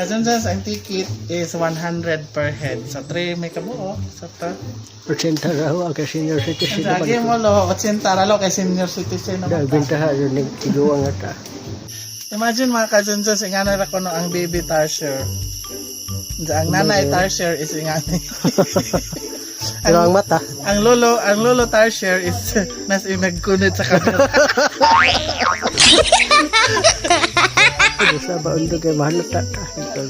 Kajunjuns, ang ticket is 100 per head. So 3 may kabuo. So ta. 80 raw ang kay senior citizen Ang naman. mo lo, 80 ra lo kay senior citizen Dahil naman ta. bintaha yun ng tiguang nga ta. Imagine, mga kajunjuns, ingana ra kuno ang baby tarsier. Ang nanay tarsier is ingani. Pero ang mata, Ang lolo tarsier is nas yung nagkunod sa camera. sa ba undo kay mahal ta ta. Ito.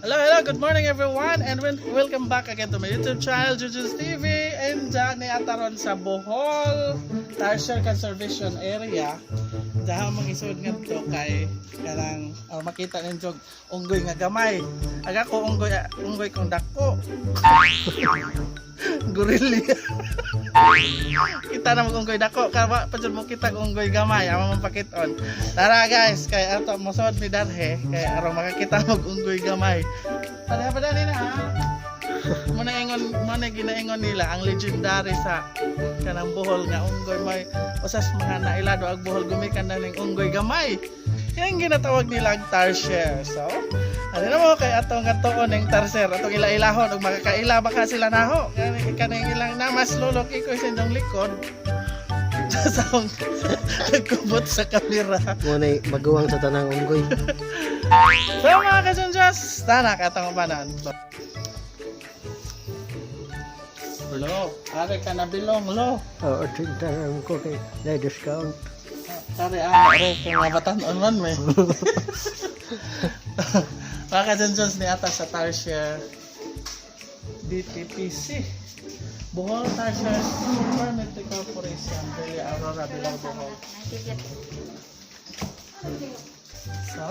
Hello, hello, good morning everyone and welcome back again to my YouTube channel, Juju's TV. And dyan ni ataron sa Bohol Tarsier Conservation Area. Diyan mong isod nga to kay kanang or makita ninyo unggoy nga gamay. Aga ko unggoy, unggoy kong dako. Gorilla. Kita na mo unggoy dako, kawa pa jud mo kita og unggoy gamay, amo mong pakiton. Tara guys, kay ato mosod ni Darhe kay aron makakita mo og unggoy gamay. Pareha pa dali na ha. Mo na ingon, mo na ginaingon nila ang legendary sa kanang Bohol nga unggoy may usas mga nailado ag Bohol gumikan na ning unggoy gamay. Yang ginatawag nila ang tarsier. So, ano na mo kay ato nga tuon ning tarsier atong ila-ilahon ug makakaila baka sila naho. Kani kaning ilang namas lolo kikoy sa inyong likod. Sa nagkubot sa kamera. Mo na maguwang sa tanang unggoy. So mga kasundyos, tana katong ubanan. Lo, are ka na bilong lo. Oh, 80 raw ko kay na discount. Are ah, are kay nga batan-on man me. Mga kasundyos, ni ata sa Tarsier DTPC. Bohol Tarsier Permit Corporation, Villa Aurora, Bilog, Bohol. So,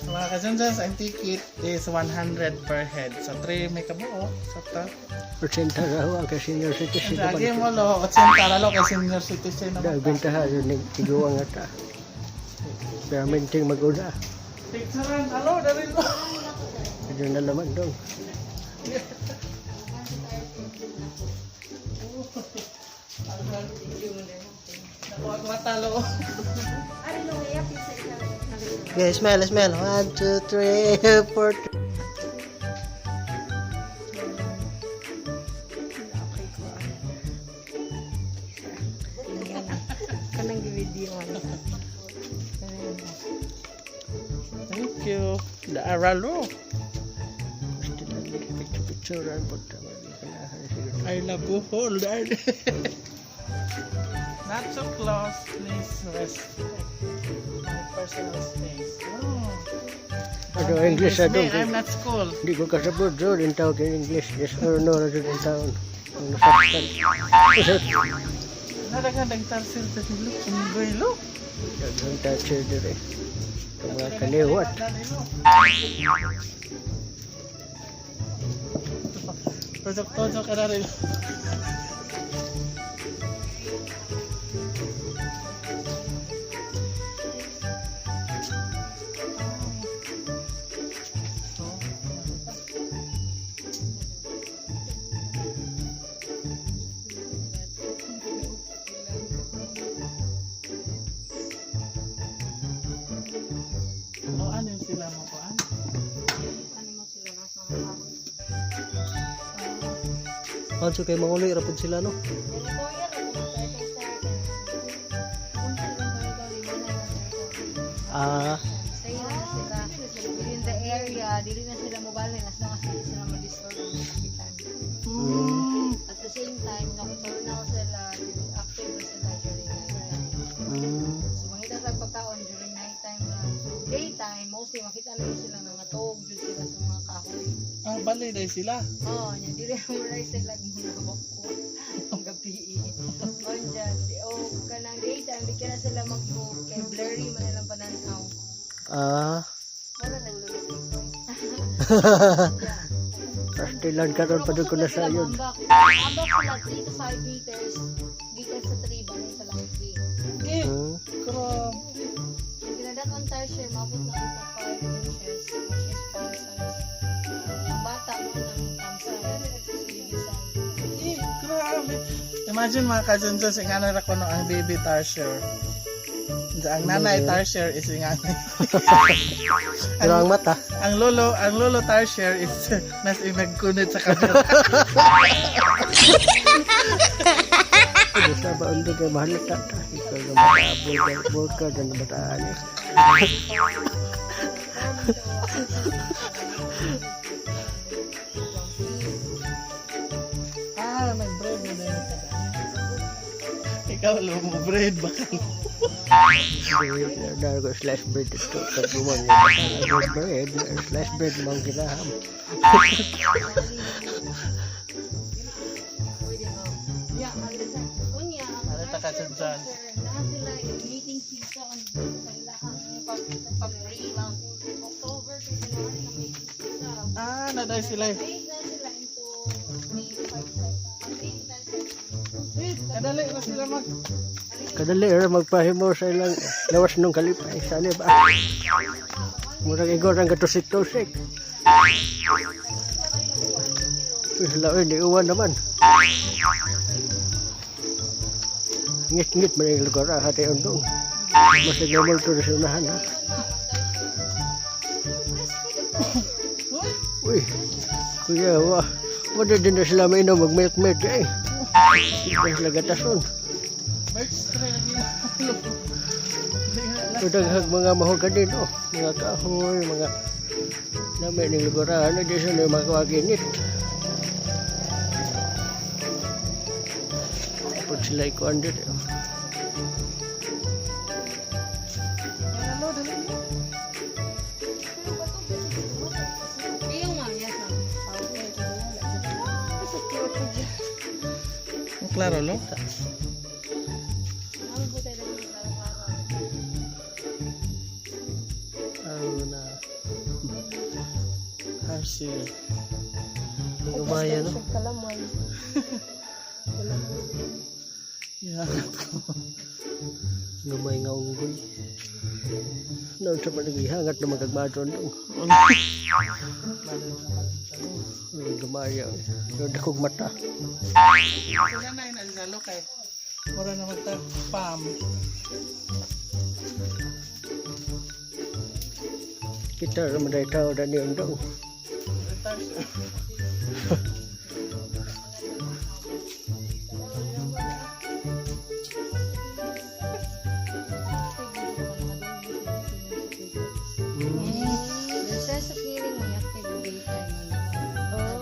mga kasundyos, ang ticket is 100 per head. So, 3 may kabuo. So, ta. 80 raw ang kay senior citizen Ang naman. mo lo, 80 ra lo kay senior citizen Dahil naman ta. bintaha yun ng tiguang nga ta. Pero minting maguna. Picturean, alo, dari lo. Medyo na laman dong. Nakuha ko mata lo. Okay, smile, smile. One, two, three, four. Kanang video ano. Thank you. Daaralo. Picture, picture, ang punta. I love Bohol. Not too close, please respect my personal space. Oh. Ano, English Me, na dong. I'm not school. Hindi ko kasabot doon. Yung tawag in English. Yes or no na doon yung taon. Ang nasaktan. Nadagan tarsier sa silo. Unggoy lo. Daghang toucher dire. Ang mga kaliwat. Tojok-tojok ka na rin. O ano yung sila mo kuan? Ano mo sila na sa mga kahoy. Also kay manguloy rapod sila no. Territorial ako mga turtle sir. Unsa lang territory mo na yung territory. Ah, Stay lang na sila within the area, dili na sila mobalhin as long as dili sila ma-disturb ang kapitan. At the same time, nocturnal sila, dili active na sila during night time. So mangita sa pagkaon during night time lang. So daytime, mostly makita na sila mga tog jud sila sa mga kahoy. Ah, balay dahil sila. Oo, oh, niya dili mo rin sila mga bako ang gabi. Onja, di o kanang daytime di ka na sila mag-move kay blurry man ilang pananaw. Ah, Wala nang lulok. first Stilan karon pa ko na sayod. Ambak sila 3 to 5 meters gikan sa tree ba sa lang tree. Eh, grabe. Ginadak ang tarsier, mabot na ito 5 inches, which is palm size. Ang bata mo ng thumb size, which is baby size. Eh, grabe. Imagine, mga kajunjun, sing ano ra kuno ang baby tarsier. Ang nanay tarsier is ingani. Pero ang mata, Ang lolo tarsier is nas nagkunit sa camera. hindi sa ba undo kay mahalata ta. Ikaw nga mataabol ka, bulka ka na bataan eh. Ah, nag-bread na din ka. Ikaw, lo mo bread baka. Hindi, dahil ko slice bread ito. Sa gumang nga bataan. Bread, slice bread mang ginaham. Pwede mo. Yeah, unya, ang Halata ka, tarsier John. sir, naa sila yung mating season sa ilahang pag-pre October to January na mating season. Ah, naday sila. Mate na sila into May 5 7 8 10. Eh, kadali na sila mag. Kadali ra magpahimo sa ilang lawas nung kalipay. Sali ba? Murag igor ang katusik-tusik. Uy, sila, uy, di uwan naman. Ngit-ngit man yung lugar, ah, hati undong. Mas nagmamul to sa unahan, ha? Uy, kuya, wa, wala din na sila mainom mag-milk-milk, eh. Hindi pa sila gatason. Birch tree lagi na. Daghang mga mahogani no, mga kahoy, mga nami ning lugar ano di sa mga kawaginit. Pag sila ikuan dito. Hello, dali mo. Iyo ma'am, yes ma'am. Ang klaro, lo? Ang butay lang ng klaro-klaro. Ang na Tarsier. gumaya no. Kalamay. Yeah. Gamay nga unggoy. Noon sa panagihangat na magagmadon dong. Ang Gamaya. Doon akong mata. Sila na yun, alisalo kay. Mura na magta pam. Kita raman dahil tao na niyon dong. Tarsier. The sense of hearing may active daytime. Ah,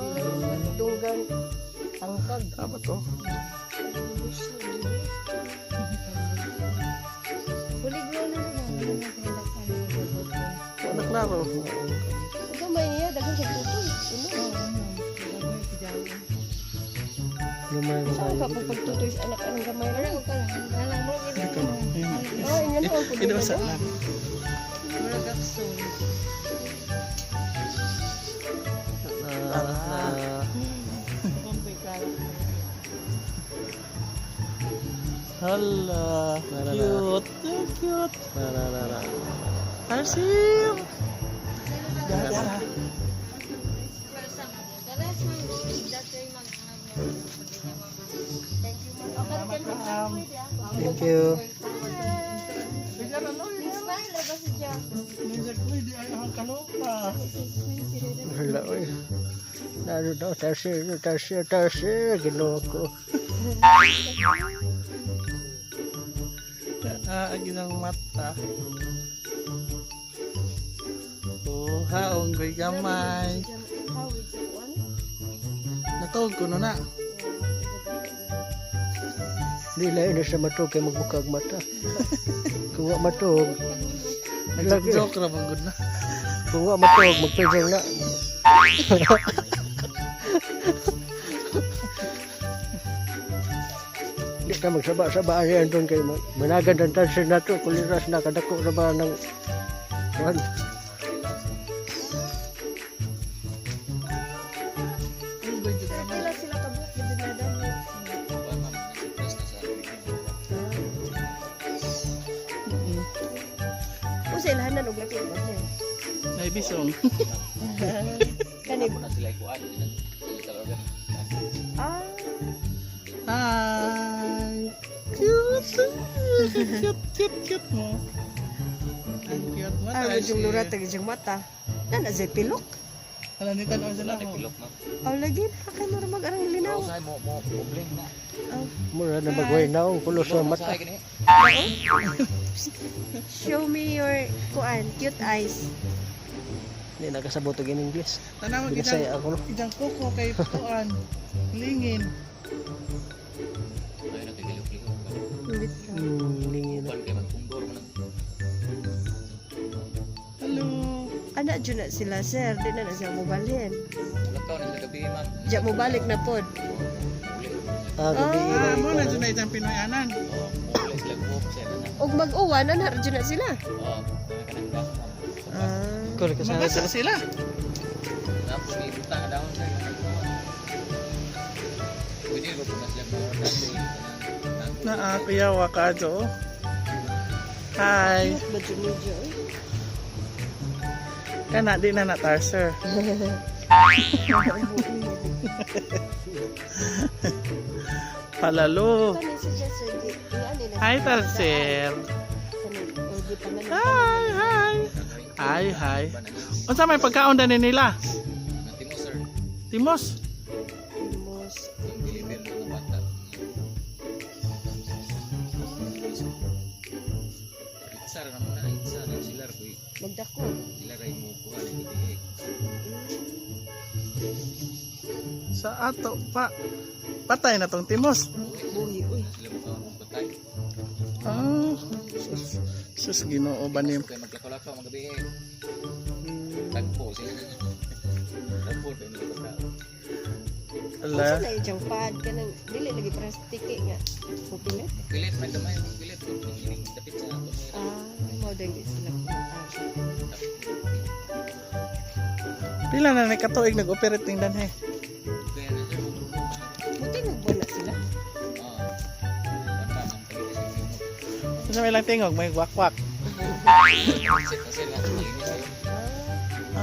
dunggan. Tangkag. Apa to? Bulig mo na lang. Wala na tinatawag na nagagawa. Wala klaro. Gamay niya, daghan siya tutoy. Ano? Gamay nga Saan ka pag pagtutoy sa anak anong gamay ra? Pero ka lang. Alam mo, Ah, ingan ako pag Ito sa na. Murag akson. Na, na, Hala, Na, na, na. cute. Cute. Na, na, na, na. Tarsier. Dara. Thank you. Kaloka. Wala, oy. Naro daw, tarsier, tarsier, tarsier. Ginoo ko. Ah, ang isang mata. Oh, haong ko'y gamay. Natawag ko no na. Di lain na sa matog kay magbukag mata. Kung wa matog, Nag-joke ra bang good na. Kung wa matog, magpigil na. Di ka magsaba-saba ariyan doon kay managan ang tansin na to, kuliras na kadako na ba ng kuan. Unsa ilhanan og laki mo sir? Naibisong. Kani Na sila ikuan. Talaga. ah Hi! Cute! Cute, cute, cute mo. Ang cute mo. ah Tarsi. yung lurat ang iyang mata. Nana sa pilok. Alam ni tan-aw sila Wala na mo. pilok, ma'am. Aw lagi pa kay mura mag arang linaw. Usahay mo mo blink na. Mura na magway naong kulo sa mata. Usahay gani. Show me your kuan, cute eyes. Hindi nakasabot og in English. Tanaw Binasaya ijang ako no. ijang kuko kay kuan. Lingin. Ay na kay lihok-lihok. Ulit ka. Lingin na. Kuan kay magpundor man. Hello. Ana jud na sila sir, di na na sila mobalhin. Lakaw na sila gabi, ma'am. Diya mo balik na pod. Uli. Ah, gabi Ah, ila mo na dyan na ijang Pinoy anan. Oh, uli sila buhok sila na. Og mag-uwan ana ra jud na sila. Oh, kanang gas, ma'am. Ah. Kul ka sa Mabasa sila. Tapos may buta ka daon sir. Pwede ko po na sila mga dati. Naa, kuya ka jo. Hi. Cute ba jud medyo? Eh? Kana di na na tar sir. Palalo. Kani si Jess, sir, di ingani na. Hi, Tarser. Kani, o di pa man. Hi, hi. Hi, hi. Unsa may pagkaon dani nila? Natimo sir, Timos. Timos. yung deliver ng mga bata. Itsa ra naman na, itsa na sila ra kuy. Magdako. Sila ra mo kuha ni DDA. Sa ato pa. Patay na tong Timos. Buhi uy. Sila mo kaon og patay. Ah, sus, sus Ginoo ba ni Kay maglakaw-lakaw magabi eh. Tagpo sila. Tagpo kay nila pagkaon. Ala. Unsa na ijang pad kanang dili lagi para sa tiki nga. Pupilit. Pilit may gamay mo pilit ining dapit sa ato may Ah, mo din di sila pumunta. Pila na ni katuig nag-operate ning danhe. Kaya na sir mo. Buti nagbuwan na sila. Ah. Bata man kay sa Unsa may lang tingog, may wakwak. Sit na sila, malinis sila.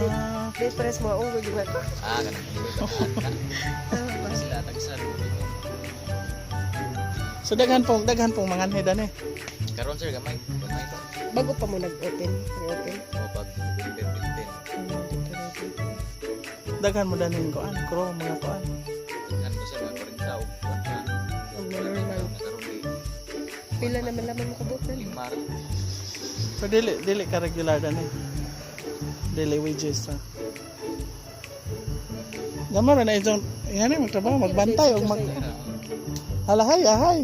Ah, Di pares mga unggoy di ba? Ah, ganun. Sila tagsa. So daghan pong mga anhe danhe. Karon sir gamay, gamay to. Bago pa mo nag-open, reopen. O pag November 15. Daghan mo danhin kuan, crow mga kuan. Ano sir, mga 40 o 40. Ang normal. Karon di Pila naman laman mo kabuk na. lima ra. So dili dili ka regular danhe. Dili wages ta. Gamay ra na ijang ngani magtrabaho, magbantay og mag halahay ahay.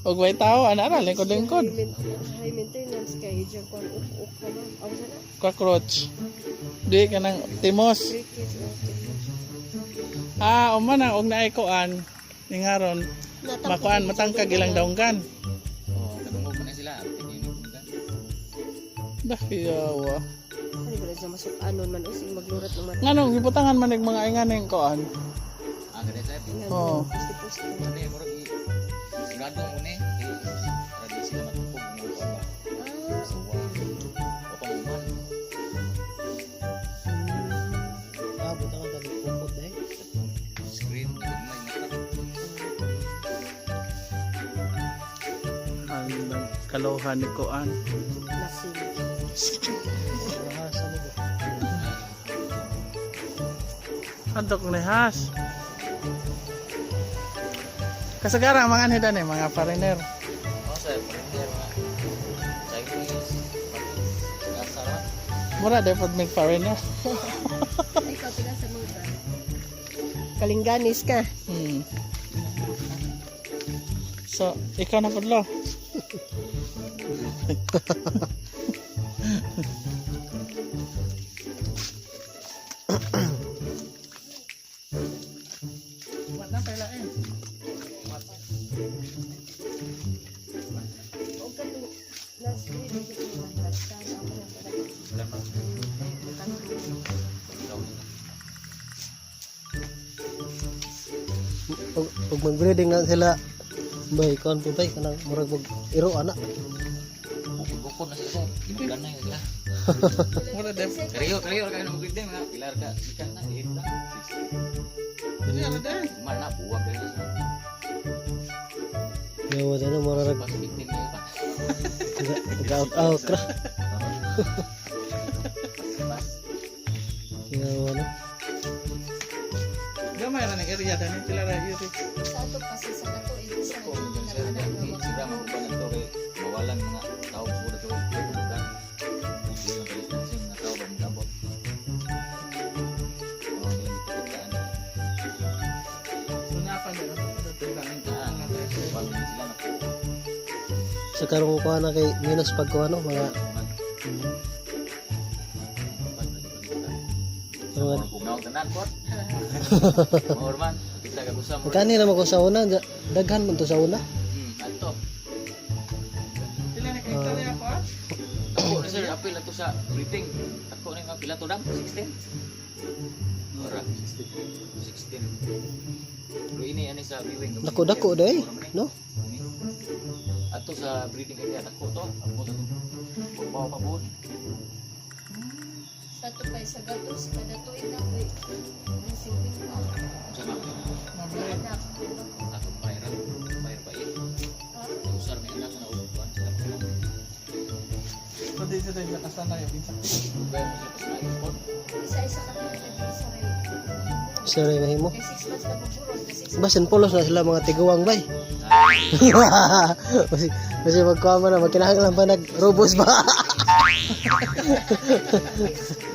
Og way tao ana ra lingkod-lingkod. High maintenance kay ijang kuan uk-uk ka ba? Aw sana. Cockroach. Di ka nang timos. Crickets. Ah, uma na og naay kuan ningaron makuan matangkag ilang daunggan. Oh, kadungog man na sila. Tingin ni kung Dah kiyawa. Ano ba siya masuk anon man using maglurat ng mata. Nganong gibutangan man ning mga inganing kuan. Ah, ganun sir. Oo. Pusti-pusti. Ano yung murag sigurado mo ni para di sila matupog mo kuan ba. Ah, So, o pang uman. Ah, butang ang dali pupot eh. Screen na gagmay mata. Ang kalohan ni kuan. Lasin. Ah, sa mo. Adok ni has. Kasagara mga anhe dan eh, mga foreigner. Oh, sir, foreigner mga Chinese, Asa ra. Mura dapat mig foreigner. Ay, ikaw tiga sa mga ka. Kalinganis ka. So, ikaw na pudlo. Wala pa ilain. O katong last week, di ko nagkasal. Ako na talaga. Wala man. Ikaw na. Og, og mag-breeding na sila. Bay, kuan po bay kanang murag mag iro ana. Bukod-bukod na sila, sir. Ginuglan na yun sila. Mura dep. Kariyo, kariyo, kayo na mag-grade mga pilar ka. Ikan na, 8 lang. 6. Dili ra din. Kuman na, buwag na sila. Yawa na murag Pas 15 na yun pa. out out ra. Pas. Yawa na. Gamay ra ning area dani pila ra iri. Sa ato kasi sa kato isa Ko, sir, di sila maguban na to kay mawalan mga tao po na to. Tubugan. Hindi yung distancing mga tao ba magabot. Oo, ilang ipagkitaan. So napa nila sa Ah, wala na sila na Sa karong kuan na kay minus pag kuan no mga mga Bugnaw tanan po. Mahorman, kita ka kusam. Kani naman ko sa una, daghan man to sa una. Ato. Pila ni ka hektarya ko ah? Ako na sir, apil ato sa briefing. Ako na yung pila to dam, 16. Ora, 16. Pero ini ani sa viewing. Dako-dako day, no? Ato sa breeding area dako to. Ako to. Pagbaw pa buod. Sa ato kay sa gatos kada tuig na kay ang simping pa. Unsa man? Mabili. Anak. Ako bayra, bayra ba eh. Usar may anak na ubuan sila po. So di sila yung nakasanay yung isa. Dugay mo sila pasanayon po. Isa-isa ka lang isa rin. Sa ray mahimo. Kay 6 months na buburos, kay 6 Basin pulos na sila mga tiguang bay. Kasi kasi magkuha man na magkinahanglan pa nag robos ba.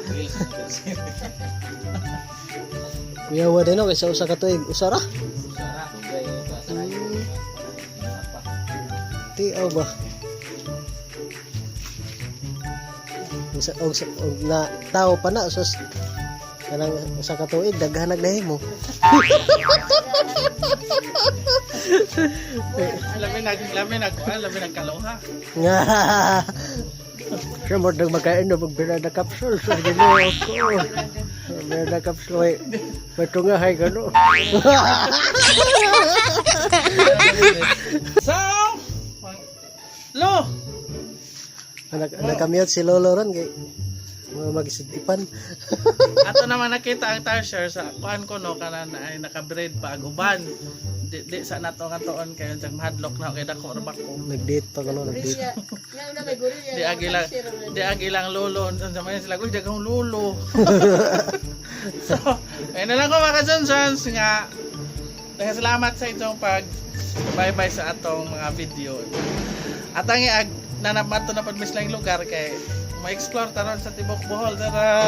Reels na sir. Kuyawa din no kaysa usa ka tuig usara. Usara, dugay pasanayon. Pa. Tiaw ba. Usa og og na tao pa na sus kanang usa ka tuig daghan nagdahimo. Labi nag kuan, labi nag kaloha. Nga. Siya mo nang makain na magbira na capsule sa Ginoo ko. Bira na capsule ay matungahay ka no. So, Lo, Anak nakamute si Lolo ron kay mga magsidipan. Ato naman nakita ang tarsier sa kuan ko no kanan ay naka-breed pa ag uban. Di sa nato nga tuon kayo jang mahadlok na kay dako ra ba ko. Nag-date pa kano, nag-date. Gorilla. Nga na may gorilla. Di agi lang di agi lang lolo unsa man sila uy daghang lolo. So, ayun na lang ko mga ka-Johnsons nga daghang salamat sa inyong pag bye-bye sa atong mga video. At ang ag nanap ato na pud mislang lugar kay ma-explore taron sa tibok Bohol. Tara.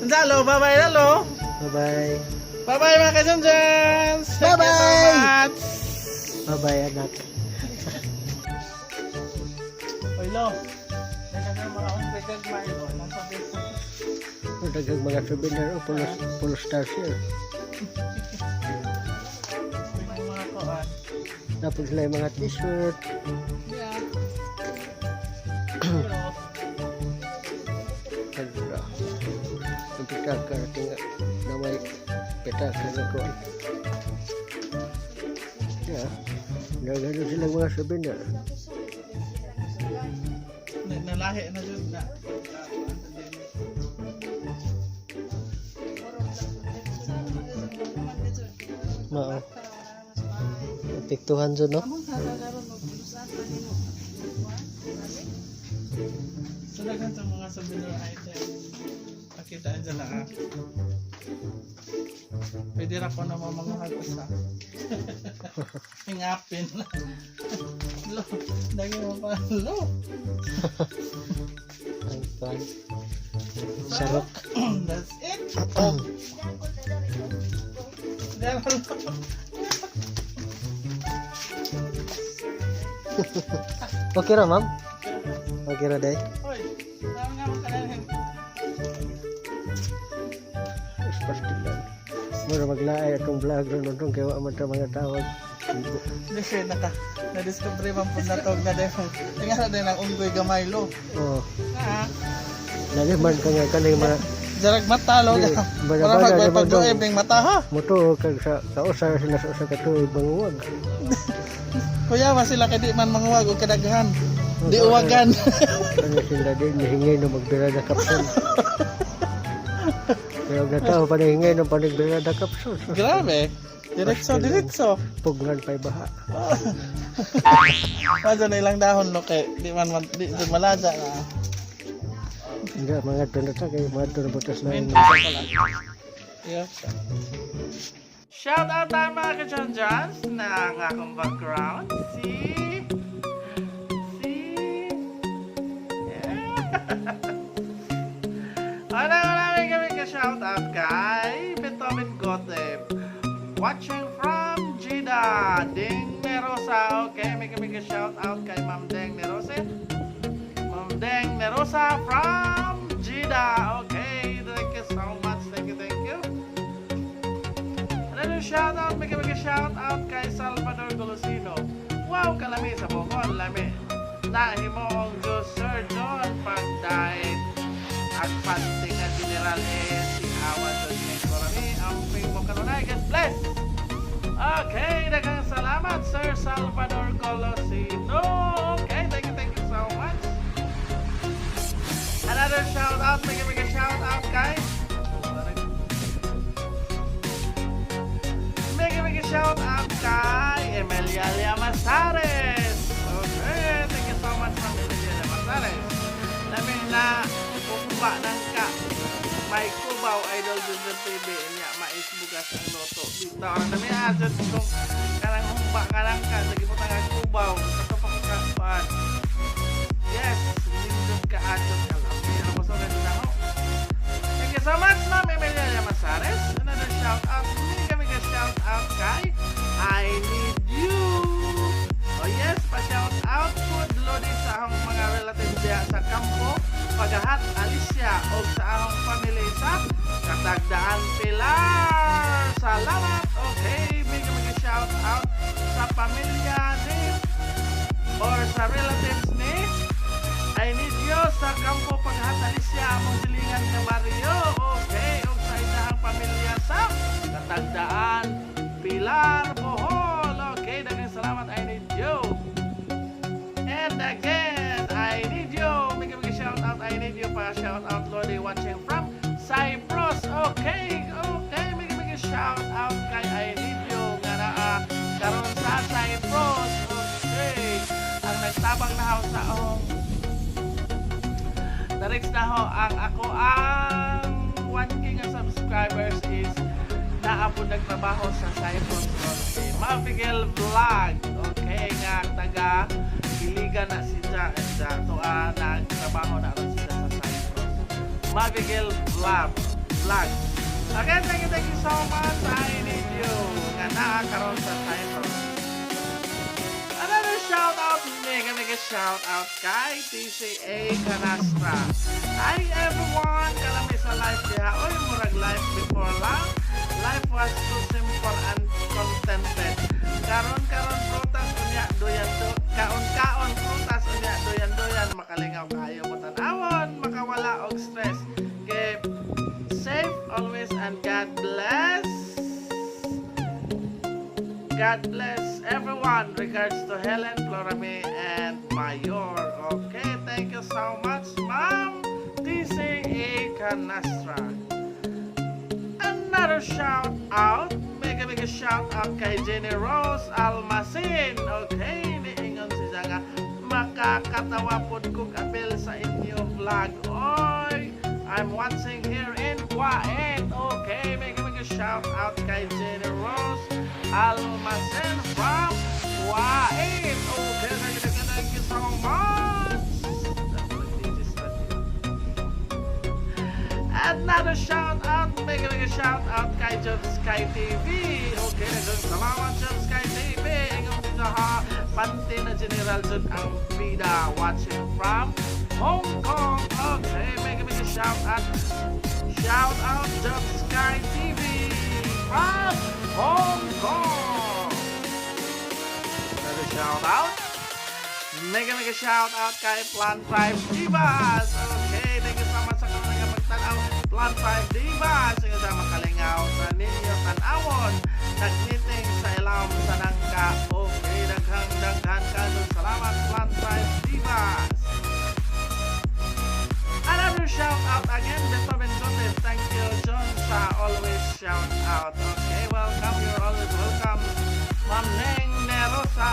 Dalo, bye-bye lalo. Bye-bye. Bye-bye mga ka-Johnsons. Thank you so Bye-bye. much. Bye-bye anak. Oy, lo. Daghang mga unggoy gagmay ko. Nasa Facebook. Daghang mga souvenir o pulos, pulos stars here. May mga kuan. Tapos sila yung mga t-shirt. Yeah. Pero, Hala. Ang pitaka tinga na may pitaka na ko. Yeah. Daghan silang mga souvenir. Nalahi na jud na. Mao. Epektuhan jud no. So daghan sa mga souvenir item. Pakita dyan na ah. Pwede ra ko na mamanguhag usa. Hingapin. Lo, dagi mo pa. Lo. Ang pan. Sarok. That's it. Diyan, lo. Okay ra, ma'am? Okay ra day. Hoy, dami nga mo kanahin. Pastilan. Mura maglaay atong vlog ron atong kay wa man ta mga tawag. Hindi siya naka na-discover man po na tawag na din. Tingnan na din ang unggoy gamay lo. Oh, Ah, lagi man ka nga kaning mga Jarag mata lo. Di, Wala bala-bala mag naman pagluib dong. ning mata ha. Mutuo kag sa kausa sila sa usa ka tuig manguwag. Kuya wa sila kay di man manguwag og kadaghan. Di uwagan. Ano sila din nihingay no magbira na kapsul. Pero ang tao pa nihingay no panigbira na kapsul. Grabe. Diretso, diretso. Pugnan pa'y baha. Madyo na ilang dahon no kay di man man di, di malaja na. Hindi, mga doon na ta kayo, mga doon na butas na Main yun. pala. Yep. Shout out tayo mga ka-John-Johns na ang akong background si yeah. Wala, marami kami ka-shout out kay Beethoven Gote. Watching from Jeddah, Ding Nerosa. Okay, may kami ka-shout out kay Ma'am Deng Nerose. Ma'am Deng Nerosa from Jeddah. Okay, thank you so much. Thank you, thank you. Another shout out, may kami shout out kay Salvador Golosino. Wow, kalami sa Bohol, lami. Nahimo ang Diyos, Sir John, pagdait. At panting na general eh, si Awa John Korami, ang mo kanunay. God bless! Okay, daghang salamat, Sir Salvador Golosino. Okay, thank you so much. Another shout out, mega mega shout out, guys. Mega mega shout out kay Emilia Llamazares. Okay, thank you so much, Ma'am Emilia Llamazares. Lamin na kumba ng ka. May kubaw Idol Junjun TV niya mais bugas ang loto. Bitaw ang dami ah jud kung kanang humba kanang ka lagi mo tanga kubaw kato pa ko kakuan. Yes, nindot ka adjot ka lang. Pero mo sa na ho. Thank you so much, Ma'am Emilia Llamazares. Another shout out, mega mega shout out kay I Need You. Oh yes, pa-shout out po Lodi sa akong mga relatives diya sa kampo, Pagahat Alicia o sa akong family sa Katagdaan Pilar. Salamat. Okay, mega mega shout out sa pamilya ni or sa relatives ni I Need You sa kampo Pagahat Alicia, among silingan nga Mario. Okay, ug sa isahang pamilya sa Katagdaan Pilar, Bohol. Okay, daghang salamat, I Need You. And again, I Need You. Mega mega shout out, I Need You, pa shout out Lodi watching from Cyprus. Okay, mega mega shout out kay I Need You nga naa karon sa Cyprus. Okay, ang nagtabang na ho sa akong na-reach na ho ang ako ang 1K nga subscribers is naa po nagtrabaho sa Cyprus ron, si Mavigel Vlog. Okay, nga taga Iligan na siya and to nagtrabaho na ron sila sa Cyprus. Mavigel Vlog. Vlog. Again, thank you so much. I Need You. Nga naa karon sa Cyprus. Another shout out, mega mega shout out kay TCA Canastra. Hi everyone, kalami sa life diha. Oy, murag life before lang. Life was too simple and contented. Karon karon prutas unya duyan do kaon kaon prutas unya duyan duyan, makalingaw kaayo mo tan-awon, makawala og stress. Keep safe always and God bless. God bless everyone. Regards to Helen, Florame, and Mayor. Okay, thank you so much, Ma'am TCA Canastra. Another shout out, mega mega shout out kay Jenny Rose Almacin. Okay, niingon siya nga makakatawa pod kog apil sa inyo vlog. Oy, I'm watching here in Kuwait. Okay, mega mega shout out kay Jenny Rose Almacin from Kuwait. Okay, thank you, thank you so much. Another shout out, mega mega shout out kay John Sky TV. Okay, daghang salamat, John Sky TV. Ingon dito ha, Panty na General John ang bida watching from Hong Kong. Okay, mega mega shout out. Shout out John Sky TV from Hong Kong. Another shout out. Mega mega shout out kay Plan 5 Divas. Okay, thank you so much sa kanang pagtanaw. Plan 5 Divas nga sa makalingaw sa ninyo tan-awon nag-meeting sa ilawom sa nangka. Okay, daghang daghan kaayong salamat, Plan 5 Divas. Another shout out again, Beethoven Gote. Thank you, John, sa always shout out. Okay, welcome. You're always welcome. Ma'am Neng Nerosa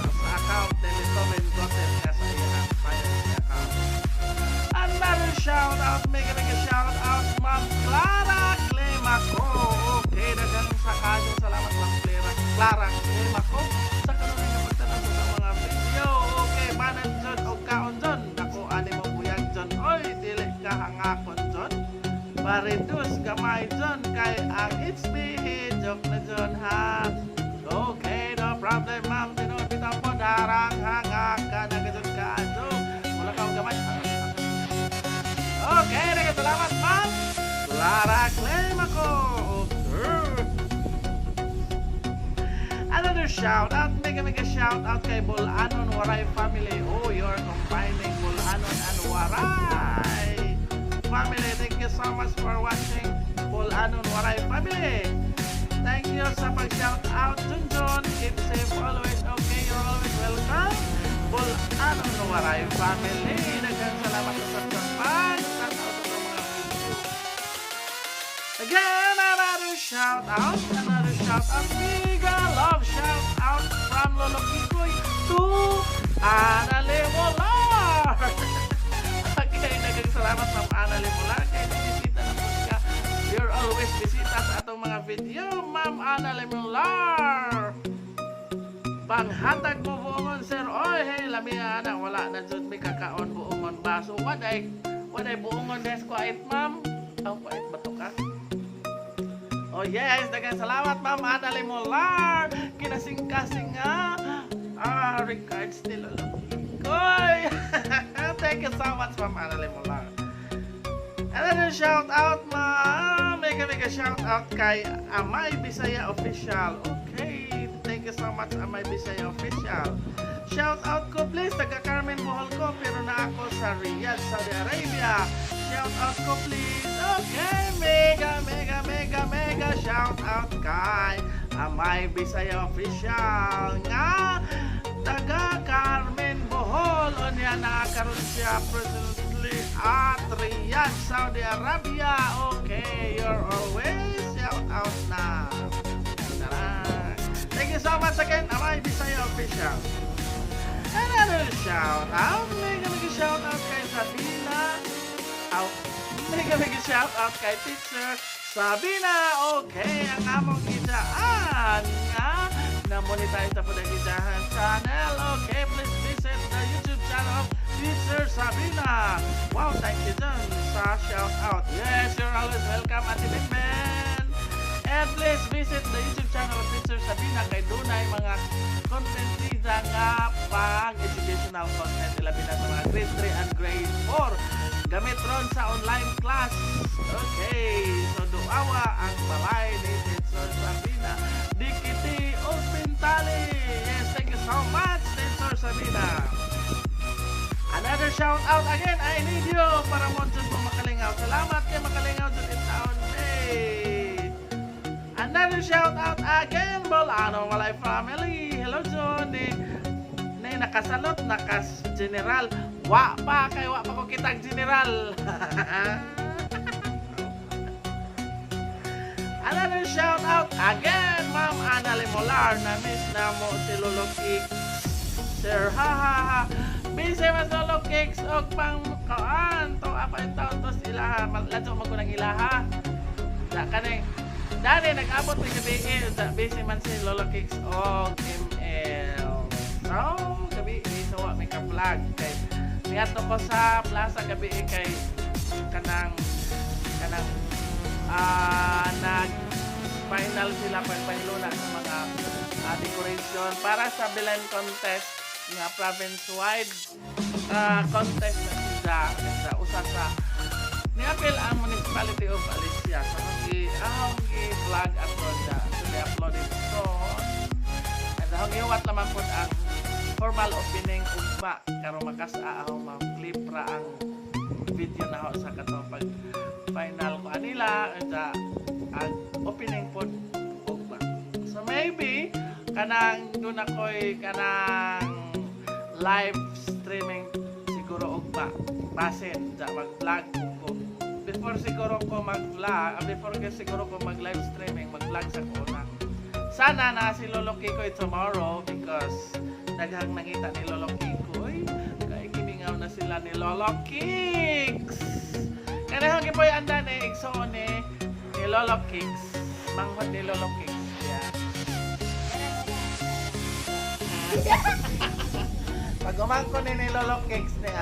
sa account ni Beethoven Gote nga sa iyang piracy account. Another shout out, mega mega shout out, Ma'am Clara Clemaco. Okay, daghang sa kaayong salamat, Ma'am Clara, Clara Clemaco, sa kanunay nga pagtanaw sa mga video. Okay, manan John og kaon, John. Dako ani mo buyag, John. Oy, dili ka hangakon, John. Pa-reduce gamay, John, kay ang HB joke na, John, ha. Okay, no problem, ma'am. Tinuod bitaw po darang hangaka na gajud ka joke. Wala ka gamay. Okay, daghang salamat, ma'am Clara Clemaco. Okay. Another shout out, mega mega shout out kay Bulanon Waray family. Oh, you're combining Bulanon and Waray family. Thank you so much for watching, Bulanon Waray family. Thank you sa pag-shout out, Junjun. Keep safe always. Okay, you're always welcome, Bulanon Waray family. Daghang salamat sa pag-tanaw sa mga video. Again, another shout out, mega love shout out from Lolo Kikoy to Ana Lemolar. Okay, daghang salamat, Ma'am Ana Lemolar. Kay bisita na po ka. You're always bisita sa atong mga video, Ma'am Ana Lemolar. Panghatag mo buongon, sir. Oy, hey, lami ana, wala na jud mi kakaon buongon ba. So waday buongon des quiet, ma'am. Oh, quiet ba to ka? Oh yes, daghang salamat, Ma'am Ana Lemolar. Kinasing-kasing nga. Ah, regards ni Lolo Kikoy. Thank you so much, Ma'am Ana Lemolar. Another shout out, ma'am. Mega mega shout out kay Amay Bisaya Official. Okay, thank you so much, Amay Bisaya Official. Shout out ko please, taga Carmen Bohol ko pero na ako sa Riyadh, Saudi Arabia. Shout out ko please. Okay, mega mega mega mega shout out kay Amay Bisaya Official nga taga Carmen Bohol. Unya na karon siya presently at Riyadh, Saudi Arabia. Okay, you're always shout out na. Tara. Thank you so much again, Amay Bisaya Official. Another shout out, mega mega shout out kay Sabina. Aw, mega mega shout out kay Teacher Sabina. Okay, ang among ijaan nga na-monetize na po ang ijahan channel. Okay, please visit the YouTube channel of Teacher Sabina. Wow, thank you dyan sa shout out. Yes, you're always welcome, Ate Ben. And please visit the YouTube channel of Teacher Sabina kay dunay mga content niya nga pang educational content, ilabi na sa mga grade 3 and grade 4. Gamit ron sa online class. Okay, so duawa ang balay ni Teacher Sabina. Dikiti Ospintali. Yes, thank you so much, Teacher Sabina. Another shout out again, I need you para mo dyan mo makalingaw. Salamat kay makalingaw dyan in town. Hey. Another shout out again, Bolano Walay family. Hello, Johnny. Ni nakasalot, nakas general. Wa pa kay wa pa ko kitag general. Another shout out again, Ma'am Ana Lemolar. Na miss na mo si Lolo Kicks. Sir, ha ha ha. Busy mas Lolo Kicks og pang kaan. To apa yung taon to ilaha. Ladyo mo ko ng ilaha. Da kani. Dani nag-abot ni gabi eh, da busy man si Lolo Kicks og ML. So, gabi eh, so wa may ka-vlog kay niadto ko sa plaza gabi eh, kay kanang kanang nag final sila pagpahiluna sa mga decoration para sa Belen contest nga province-wide contest na sila sa usa sa niapil ang Municipality of Alicia. So ahong gi-vlog ato da, so di upload it. So and ahong gihuwat naman pod ang formal opening ugma karon makas-a ahong ma-clip ra ang video na ho sa katong pag Final ko anila sa ang opening pod ugma. So maybe kanang doon ako'y kanang live streaming siguro ugma. Basin ja mag-vlog ko. Before siguro ko mag-vlog, before ko siguro ko mag-live streaming, mag-vlog sa ko una. Sana na si Lolo Kikoy tomorrow because daghang nangita ni Lolo Kikoy. Kay gimingaw na sila ni Lolo Kicks. Kanang gipoy anda ni igsoon ni Lolo Kicks. Manghod ni Lolo Kicks. Yeah. Pag umangko ni Lolo Kicks ni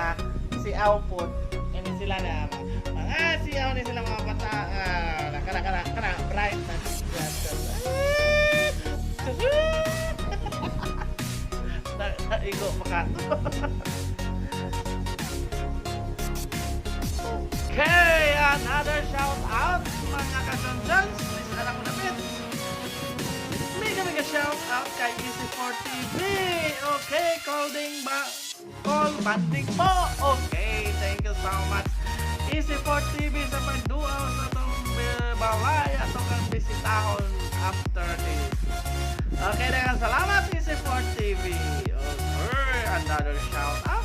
si Aupod, ini sila na mga si Aw ni sila mga bata, kana kana kana bright na na naigo pa ka. Okay, another shout out, mga kasonjons. Please anak ko na. Mega mega shout out kay Easy4 TV. Okay, calling ba? Call banding po. Okay, thank you so much, Easy4 TV, sa pagduaw sa atong balay atong kang bisitahon after this. Okay, daghang salamat, Easy4 TV. Okay, another shout out.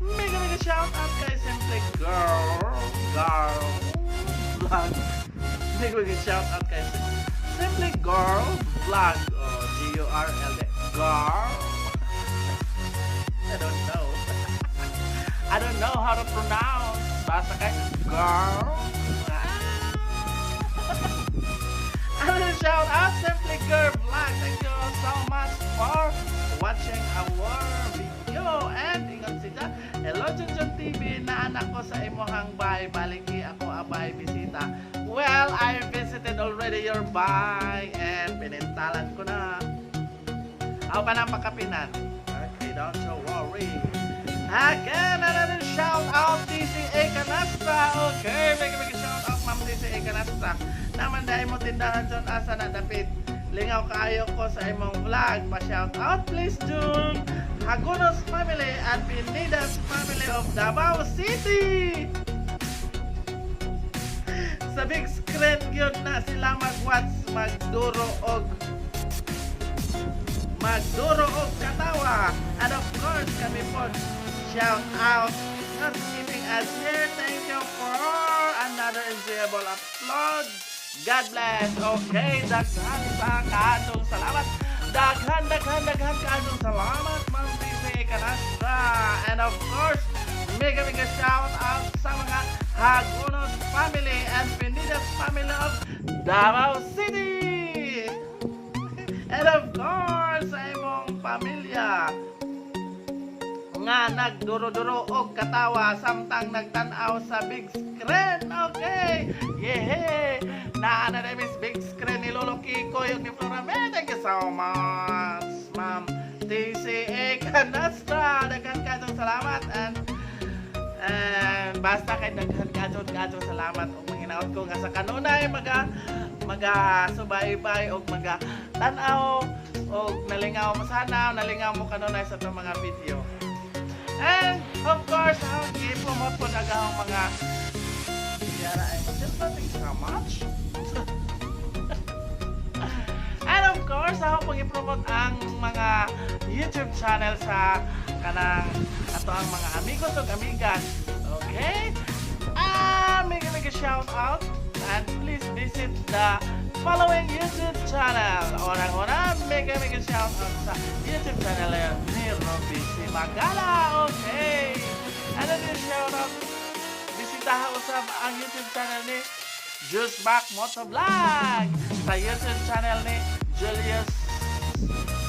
Mega mega shout out kay Simple Girl Girl Vlog. Mega mega shout out kay Simply Girl Vlog. Oh, G-U-R-L. Girl. I don't know. I don't know how to pronounce. Basta kay girl. Ah. Another shout out, Simply Girl Vlog. Thank you so much for watching our video. And ingon siya, "Hello Junjun TV, naanak ko sa imuhang bay, baliki ako abay bisita." Well, I visited already your bay and pinintalan ko na. Ako pa na pakapinan. Okay, don't you worry. Again, another shout out, TCA Canasta. Okay, mega mega shout out, Ma'am TCA Canasta. Naman dahil mo tindahan dyan, asa na dapit. Lingaw kaayo ko sa imong vlog. Pa-shout out please, June. Hagunos family and Pinidas family of Davao City. Sa big screen gyud na sila mag-watch, magduro og katawa. And of course, kami po, shout out for keeping us here. Thank you for another enjoyable upload. God bless. Okay, daghan sa kaadong salamat. Daghan, daghan, daghan kaadong salamat, Ma'am TC Canasta. And of course, mega mega shout out sa mga Hagunos family and Pinidas family of Davao City. And of course, sa imong pamilya nga nagduro-duro og katawa samtang nagtan-aw sa big screen. Okay. Yehe. Naa na na miss big screen ni Lolo Kiko yung ni Flora May. Thank you so much, Ma'am TCA Canastra. Daghan kaayong salamat and basta kay daghan kaayong kaayong salamat ug manginaot ko nga sa kanunay maga subaybay og maga tan-aw og nalingaw mo, sana nalingaw mo kanunay sa itong mga video. And of course, ang i-promote po na ang mga Yara ay thank you so much. And of course, ako pong i-promote ang mga YouTube channel sa kanang ato ang mga amigos ug amigas. Okay? Mega mega shout out and please visit the following YouTube channel. Unang-una, mega mega shout out sa YouTube channel ni Ruby Magala. Okay. And then shout out, bisitahan usab ang YouTube channel ni Juice Back Motovlog, sa YouTube channel ni Julius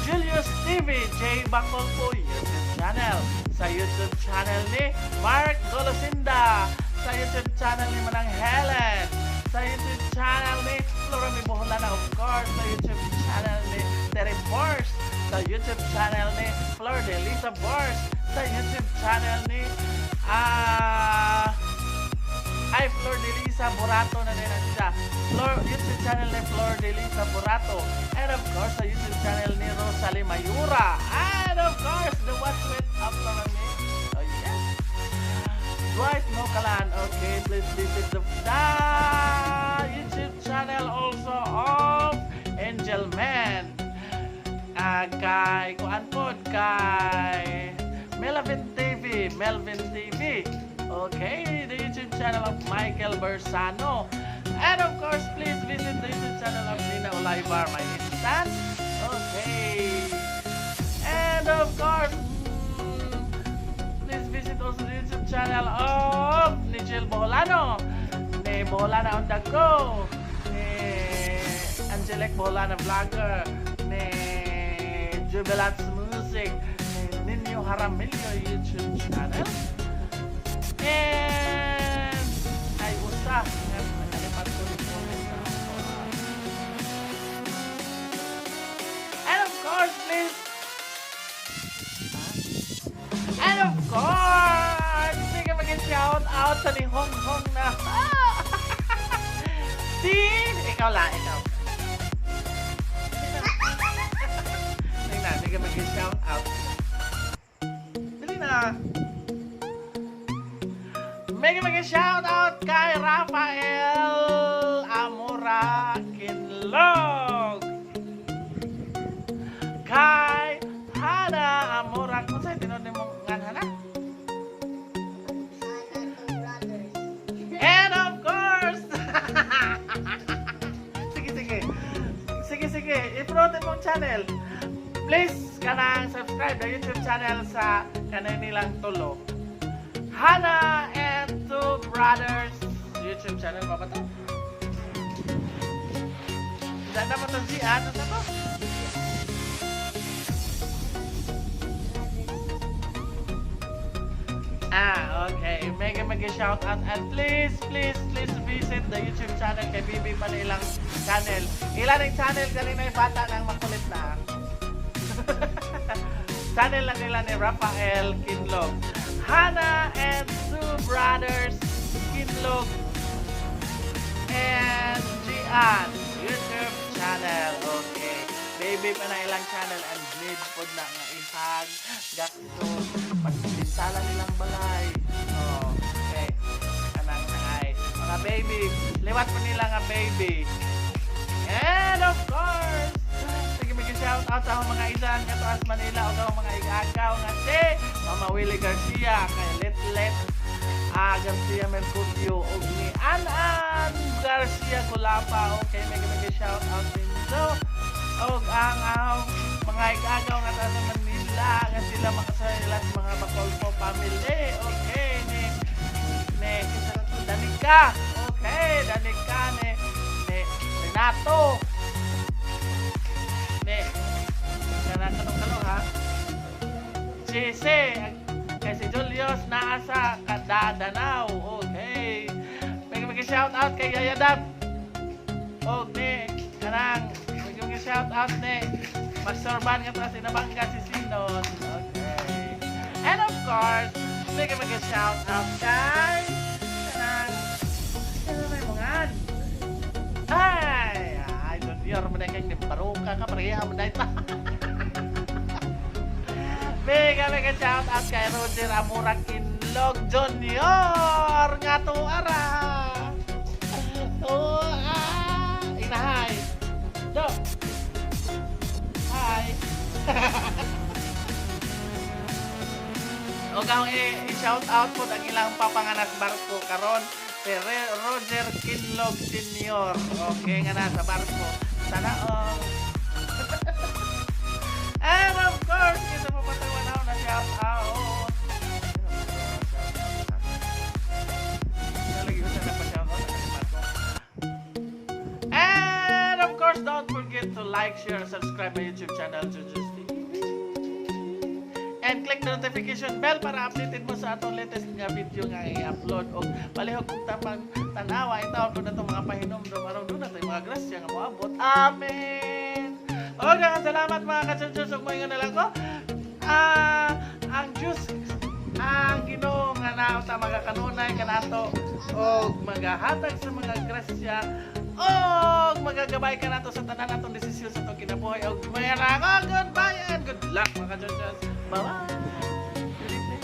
Julius TV, J Bangkol po YouTube channel, sa YouTube channel ni Mark Golosinda, sa YouTube channel ni Manang Helen, sa YouTube channel ni Flora Boholana, of course, sa YouTube channel ni Terry Bors, sa YouTube channel ni Flor de Lisa Bors, sa YouTube channel ni ay, Flor de Lisa Borato na din siya. Flor, YouTube channel ni Flor de Lisa Borato. And of course, sa YouTube channel ni Rosalie Mayura. And of course, the What's With of Flora May. Oh, yes. Dwight Mokalan. Okay, please visit the YouTube channel also of Angel Man. Kay kuan pod, kay Melvin TV, Melvin TV. Okay, the YouTube channel of Michael Bersano. And of course, please visit the YouTube channel of Nina Olivar, my insan. Okay. And of course, please visit also the YouTube channel of Nigel Boholano, ni Boholana on the Go, ni Angelic Boholana Vlogger, ni Jubilats Music, ni Ninyo Haramillo YouTube channel. And ay usa nga nakalipat ko ni comment sa ako. And of course, please. And of course, sige, mag-shout out sa ni Hong Hong na. Si, ikaw la, ikaw. Tingnan, sige, mag-shout out. Dali na. Mega mega shout out kay Rafael Amora Kinlog. Kay Hana Amora. Kung sa'yo, tinuod mo nga Hana? Brothers. And of course, sige, sige. Sige, sige. I-promote mong channel. Please, kanang subscribe the YouTube channel sa kanay nilang tulo. Hana and Two Brothers YouTube channel pa ba to? Saan na ba ito si ano sa to? Ah, okay. Mega mega shout out and please, please, please visit the YouTube channel kay BB pa na ilang channel. Ilan ang channel kanina yung bata nang makulit na. Channel lang nila ni Rafael Kinlog. Hana and Two Brothers Kinlog and Gian YouTube channel. Okay. Baby pa na ilang channel and need pod na nga ihag gasto pagpinsala nilang balay. Oh, okay. Kanang ay mga baby, liwat po nila nga baby. And of course, sige, mag shout out sa akong mga isan nga tuas Manila o akong mga igagaw nga si Mama Willie Garcia, kay Litlet Garcia Mercurio ug ni An-An Garcia Gulapa. Okay, mega mega shout out ninyo. Og ang mga igagaw nga taas sa Manila nga sila mga sa mga Bacolpo family. Okay, ni kinsa na to? Danica. Okay, Danica ni Renato. Ni kana kanong kalong ha. Chese kay si Julius naa sa Kadadanao. Okay. Mega mega shout out kay Yaya Dab. Og ni kanang mega mega shout out ni Magsorban nga to sinabangga si Sinon. Okay. And of course, mega mega shout out kay kanang ano may mga. Ay, ay, Junior, mo na kang baruka ka, pareha mo na ito. Mega mega shout out kay Roger Amura Kinlog Junior nga tuara. Oh, ah, inahay. Do. Hi. O ang i-shout out po ang ilang papanganas barko karon si Roger Kinlog Senior. Okay nga na sa barko. Sana all. And of course, kita po patawan na shout out. Nalagi ko sa napa-shout out, nakalipat ko. And of course, don't forget to like, share, and subscribe my YouTube channel, Juju's TV. And click the notification bell para updated mo sa atong latest nga video nga i-upload. Og palihog kung tapang tanawa, itawag ko na itong mga pahinomdom aron doon na ito mga grasya nga moabot. Amen! O, salamat mga kachuchus. Ug moingon na lang ko. Ang Diyos, ang Ginoo nga naa sa mga kanunay kanato og magahatag sa mga grasya og magagabay kanato sa tanan natong desisyon sa atong kinabuhi. Og mayara ako, goodbye and good luck, mga kachuchus. Bye bye. Good evening.